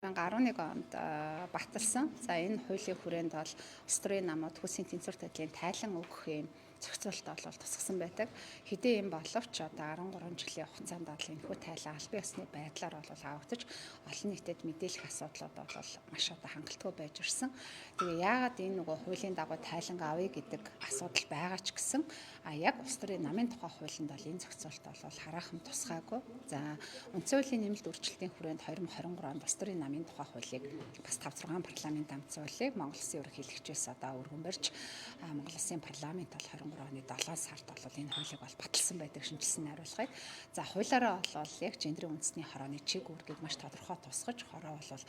2011 онд баталсан. За, энэ хуулийн хүрээнд бол улс төрийн намууд хүйсийн тэнцвэрт байдлын тайлан өгөх юм зохицуулалт бол тусгасан байдаг. Хэдий юм боловч одоо 13 жилийн хугацаанд бол энэхүү тайлан албан ёсны байдлаар бол авагдаж, олон нийтэд мэдээлэх асуудлууд бол маш одоо хангалтгүй байж ирсэн. Тэгээ яагаад энэ нөгөө хуулийн дагуу тайланг авъя гэдэг асуудал байгаа ч гэсэн яг улс төрийн намын тухай хуулинд бол энэ зохицуулалт бол хараахан тусгаагүй. За, үндсэн хуулийн нэмэлт өөрчлөлтийн хүрээнд 2023 онд улс төрийн намын тухай хуулийг бас 5 6 парламент амтсан хуулийг Монгол Улсын ерөнхийлөгчөөс одоо өргөн барьж, Монгол Улсын парламент бол 23 оны 7 сард бол энэ хуулийг бол баталсан байдаг, шинэчилсэн найруулгыг. За, хуулиараа бол яг гендрийн үндэсний хорооны чиг үүргийг маш тодорхой тусгаж, хороо бол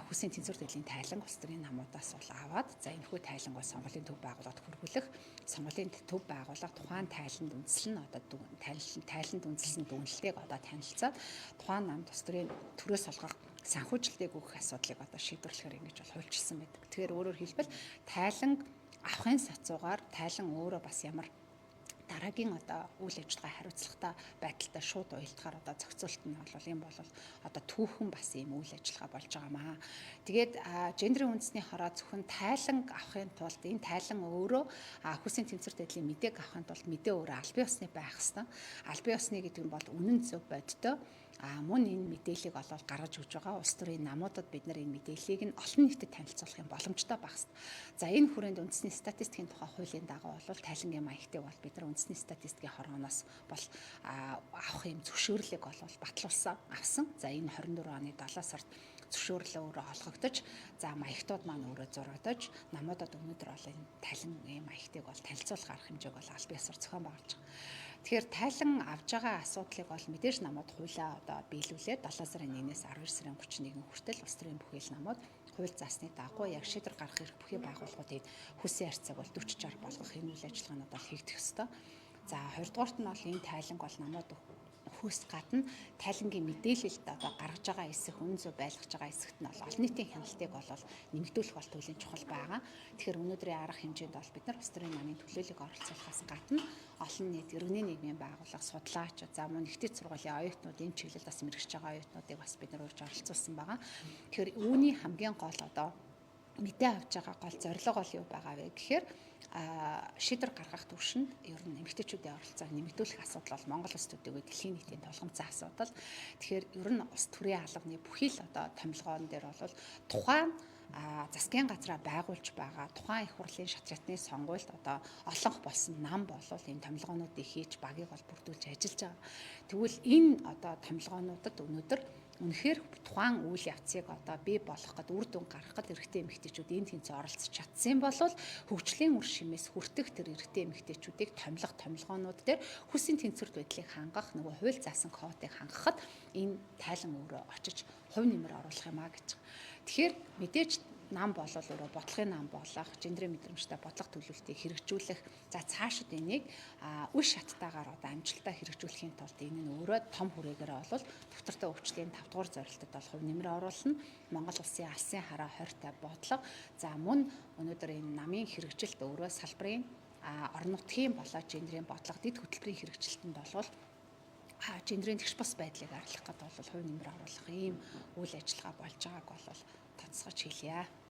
хүйсийн тэнцвэр дэлийн тайлан улс төрийн намуудаас бол аваад, за, энэхүү тайланг бол сонгуулийн төв байгууллагад хүргүүлэх, сонгуулийн төв байгууллага тухайн тайланд үндэслэн одоо тайланд үндэслэн дүгнэлтийг одоо танилцаад, тухайн намд улс төрийн төрөөс олгох санхүүжилтийг өгөх асуудлыг одоо шийдвэрлэхээр ингэж бол хуульчилсан байдаг. Тэгэхээр өөрөөр хэлбэл тайланг авахын сацуугаар тайлан өөрөө бас ямар дараагийн одоо үйл ажиллагаа хариуцлагатай байдалтай шууд уялдахаар одоо зохицуулт нь бол юм бол одоо түүхэн бас ийм үйл ажиллагаа болж байгаа маа. Тэгээд гендрийн үндэсний хороо зөвхөн тайланг авахын тулд энэ тайлан өөрөө хүйсийн тэнцвэрт байдлын мэдээг авахын тулд мэдээ өөрөө албан ёсны байх хэвээр. Албан ёсны гэдэг нь бол үнэн зөв, бодиттой, мөн энэ мэдээллийг олоод гаргаж өгч байгаа улс төрийн намуудад бид нар энэ мэдээллийг нь олон нийтэд танилцуулах юм боломжтой байх хэрэгтэй. За, энэ хүрээнд үндэсний статистикийн тухай хуулийн дагуу бол тайлангийн маягтыг бол бид нар үндэсний статистикийн хорооноос бол авах юм зөвшөөрлийг бол батлуулсан, авсан. За, энэ 24 оны 7 сард зөвшөөрлөө өөрөө олгогдож, за, маягтууд маань өөрөө зурагдаж, намуудад өнөөдөр бол энэ тайлангийн маягтыг бол танилцуулах арга хэмжээг бол аль биесээр зохион байгуулж байгаа. Тэгэхээр тайлан авж байгаа асуудлыг бол мэдээж намууд хуулиа одоо биелүүлээд 7 сарын 1-ээс 12 сарын 31 хүртэл улс төрийн бүхий л намууд хууль заасны дагуу яг шийдвэр гаргах эрх бүхий байгууллагуудын хүйсийн харьцааг бол 40 60 болгох энэ үйл ажиллагаанууд бол хийгдэх ёстой. За, хоёрдугаарт нь бол энэ тайланг бол намууд хөөс гадна тайлангийн мэдээлэлд одоо гаргаж байгаа хэсэг, үнэн зөв байлгаж байгаа хэсэгт нь бол олон нийтийн хяналтыг бол нэмэгдүүлэх бол туйлын чухал байгаа. Тэгэхээр өнөөдрийн арга хэмжээнд бол бид нар улс төрийн намын төлөөллийг оролцуулахаас гадна олон нийт, иргэний нийгмийн байгууллага, судлаач, за, мөн их дээд сургуулийн оюутнууд, энэ чиглэлд бас мэргэжж байгаа оюутнуудыг бас бид нар урьж оролцуулсан байгаа. Тэгэхээр үүний хамгийн гол одоо мэдээ авч байгаа гол зорилго бол юу байгаа вэ гэхээр шийдвэр гаргах түвшинд ер нь эмэгтэйчүүдийн оролцоог нэмэгдүүлэх асуудал бол Монгол улс төдийгүй дэлхийн нийтийн тулгамдсан асуудал. Тэгэхээр ер нь улс төрийн албаны бүхий л одоо томилгоон дээр бол тухайн засгийн газраа байгуулж байгаа тухайн их хурлын шат шатны сонгуульд одоо олонх болсон нам болвол энэ томилгоонуудыг хийж, багийг бол бүрдүүлж ажиллаж байгаа. Тэгвэл энэ одоо томилгоонуудад өнөөдөр үнэхээр тухайн үйл явцыг одоо бий болгох гээд, үр дүн гаргах гээд эрэгтэй эмэгтэйчүүд энэ тэнцээ оролцож чадсан бол хөгжлийн үр шимээс хүртэх тэр эрэгтэй эмэгтэйчүүдийг томилох томилгоонууд дээр хүйсийн тэнцвэрт байдлыг хангах, нөгөө хууль заасан квотыг хангахад энэ тайлан өөрөө очиж хувь нэмэр оруулах юм а гэж. Тэгэхээр мэдээж нам болол өөрөө бодлогын нам болох, гендрийн мэдрэмжтэй бодлого төлөвлөлтийг хэрэгжүүлэх, за, цаашид энийг үе шаттайгаар одоо амжилттай хэрэгжүүлэхийн тулд энэ нь өөрөө том хүрээгээр бол доктортой хөгжлийн 5 дугаар зорилтод бол хувь нэмэр оруулна. Монгол улсын алсын хараа 20 бодлого, за, мөн өнөөдөр энэ намын хэрэгжилт өөрөө салбарын, орон нутгийн болоо гендрийн бодлого дэд хөтөлбөрийн хэрэгжилтэнд болвол гендрийн тэгш бус байдлыг арилгах гэдэг бол хувь нэмэр оруулах ийм үйл ажиллагаа болж байгааг бол тодсгож хэлье.